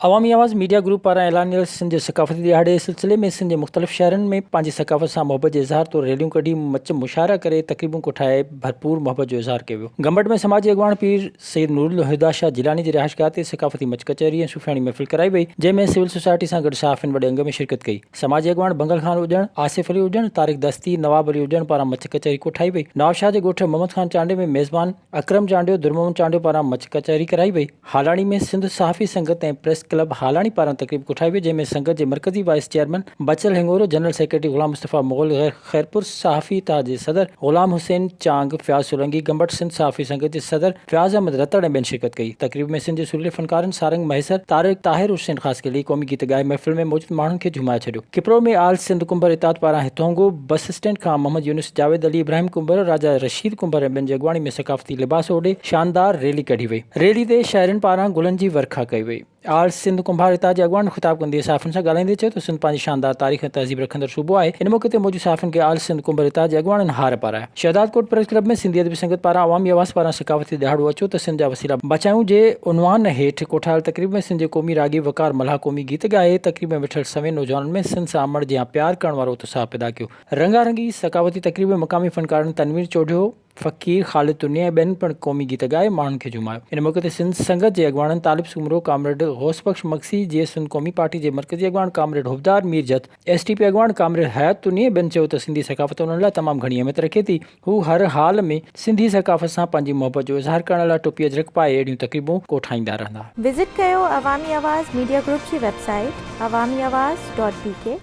عوامي آواز media group پاران اعلانيل سنڌ جي ثقافتي ڏهاڙي جي سلسلي ۾ سنڌ جي مختلف شهرن ۾ پنهنجي ثقافت سان محبت جي اظهار طور ريليون ڪڍي مچ مشاعرا ڪري تقريبون ڪوٺائي ڀرپور محبت جو اظهار ڪيو ويو. گمبٽ ۾ سماجي اڳواڻ پير سيد نورالهديٰ شاهه جيلاني جي رهائشگاهه تي ثقافتي مچ ڪچهري ۽ صوفياڻي محفل ڪرائي وئي، جنهن ۾ سول سوسائٽي سان گڏ صحافين وڏي انگ ۾ شرڪت ڪئي. سماجي اڳواڻ بنگل خان اڄڻ، آصف علي اڄڻ، طارق دستي، نواب علي اڄڻ پاران مچ ڪچهري ڪوٺائي وئي. نوابشاهه جي ڳوٺ محمد خان چانڊيو ۾ ميزبان اڪرم چانڊيو، درمحمد چانڊيو پاران مچ ڪچهري ڪرائي وئي. هالاڻي ۾ سنڌ صحافي سنگت ۽ پريس ڪلب هالاڻي پاران تقريب ڪوٺائي وئي، جنهن ۾ سنگت جي مرڪزي vice chairman Bachal Hingoro, general secretary Ghulam Mustafa Mughal, Khairpur صحافي اتحاد جي صدر غلام حسين چانگ، فياض سولنگي، گمبٽ سنڌ صحافي سنگت جي صدر فياض احمد رتڙ ۽ ٻين شرڪت ڪئي. تقريب ۾ سنڌ جي سريلي فنڪارن سارنگ مهيسر، طارق طاهر حسين خاصخيلي قومي گيت ڳائي محفل ۾ موجود ماڻهن کي جهومائي ڇڏيو. کپرو ۾ آل سنڌ ڪنڀر اتحاد پاران هٿونگو بس اسٽينڊ کان محمد يونس، جاويد علي، ابراهيم ڪنڀر، راجا رشيد ڪنڀر ۽ ٻين جي اڳواڻي ۾ ثقافتي لباس اوڍي شاندار ريلي ڪڍي وئي. ريلي تي شهرين پاران گلن جي ورکا ڪئي وئي. آل سنڌ ڪنڀار اتحاد جي اڳواڻن خطاب ڪندي صحافين سان ڳالهائيندي چيو ته سنڌ پنهنجي شاندار تاريخ ۽ تهذيب رکندڙ صوبو آهي. ان موقعي تي موجود صحافين کي آل سنڌ ڪنڀر اتحاد جي اڳواڻن هار پارايا. شهدادڪوٽ پريس ڪلب ۾ سنڌي ادبي سنگت پاران عوامي آواز پاران ثقافتي ڏهاڙو اچو ته سنڌ جا وسيلا بچايون جي عنوان هيٺ ڪوٺايل تقريب ۾ سنڌ جي قومي راڳي وقار ملاح قومي گيت ڳائي تقريب ۾ ويٺل سوين نوجوانن ۾ سنڌ سان امڙ جيان پيار ڪرڻ وارو اتساهه پيدا ڪيو. رنگا رنگي ثقافتي تقريب ۾ مقامي فنڪارن تنوير چوڍيو، فقير خالد تنيي ۽ ٻين پڻ قومي گيت ڳائي ماڻهن کي جهومايو. ان موقعي تي سنڌ سنگت جي اڳواڻن طالب سومرو، ڪامريڊ غوث بخش مگسي، جيئي سنڌ قومي پارٽي جي مرڪزي اڳواڻ comrade Hubbdar Mir Jat, S T P اڳواڻ ڪامريڊ حيات تنيي ۽ ٻين چيو ته سنڌي ثقافت انهن لاء تمام گهڻي اهميت رکي ٿي، هو هر حال ۾ سنڌي ثقافت سان پنهنجي محبت جو اظهار ڪرڻ لاء ٽوپي اجرڪ پائي اهڙيون تقريبون ڪوٺائيندا رهندا. وزٽ ڪيو عوامي آواز ميڊيا گروپ جي website Awami Awaz dot B K.